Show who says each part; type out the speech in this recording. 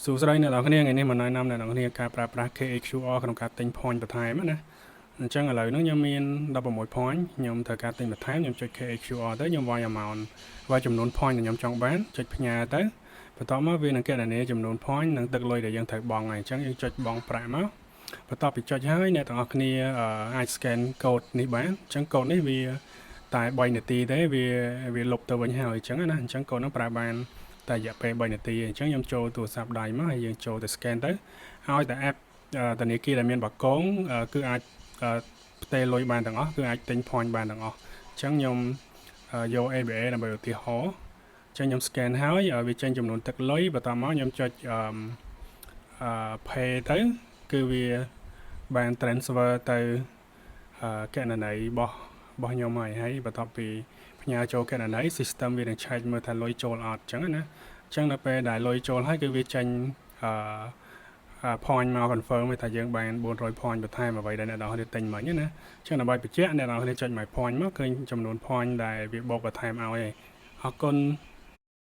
Speaker 1: សួស្តីអ្នកនរគ្នាថ្ងៃនេះមកណែនាំអ្នកនរគ្នាការប្រើប្រាស់ KHQR ក្នុងការទិញ point បន្ថែមណាអញ្ចឹងឥឡូវហ្នឹងខ្ញុំមាន16 point ខ្ញុំត្រូវការទិញបន្ថែមខ្ញុំចុច KHQR ទៅខ្ញុំវាយ amount វាយចំនួន point ដែលខ្ញុំចង់បានចុចផ្ញើទៅបន្ទាប់មកវានឹងគណនាចំនួន point និងទឹកលុយដែលយើងត្រូវបង់ហើយអញ្ចឹងយើងចុចបង់ប្រាក់មកបន្ទាប់ពីចុចហើយអ្នកទាំងអស់គ្នាអាច scan code នេះបានអញ្ចឹង code នេះវាតែ3នាទីទេវាវាលុបទៅវិញហើយអញ្ចឹងណាអញ្ចឹង code ហ្នឹងប្រើបានតែរយៈពេល3នាទីអញ្ចឹងខ្ញុំចូលទូរស័ព្ទដៃមកហើយយើងចូលទៅ scan ទៅឲ្យតែ app ធនាគារដែលមានបាគងគឺអាចផ្ទេរលុយបានទាំងអស់គឺអាចទិញ point បានទាំងអស់អញ្ចឹងខ្ញុំយក ABA ដើម្បីឧទាហរណ៍អញ្ចឹងខ្ញុំ scan ហើយវាចេញចំនួនទឹកលុយបន្ទាប់មកខ្ញុំចុចអឺអឺ pay ទៅគឺវាបាន transfer ទៅគណនីរបស់របស់ខ្ញុំហើយហើយបន្ទាប់ពីផ្ញើចូលគណនី system វានឹងឆែកមើលថាលុយចូលអត់អញ្ចឹងណាអញ្ចឹងដល់ពេលដែលលុយចូលហើយគឺវាចេញអឺ point មក confirm ថាយើងបាន400 point បន្ថែមអ្វីដែលអ្នកនរគ្នាទិញមិញណាអញ្ចឹងដើម្បីបញ្ជាក់អ្នកនរគ្នាចុច my point មកឃើញចំនួន point ដែលវាបូកបន្ថែមឲ្យហើយអរគុណ។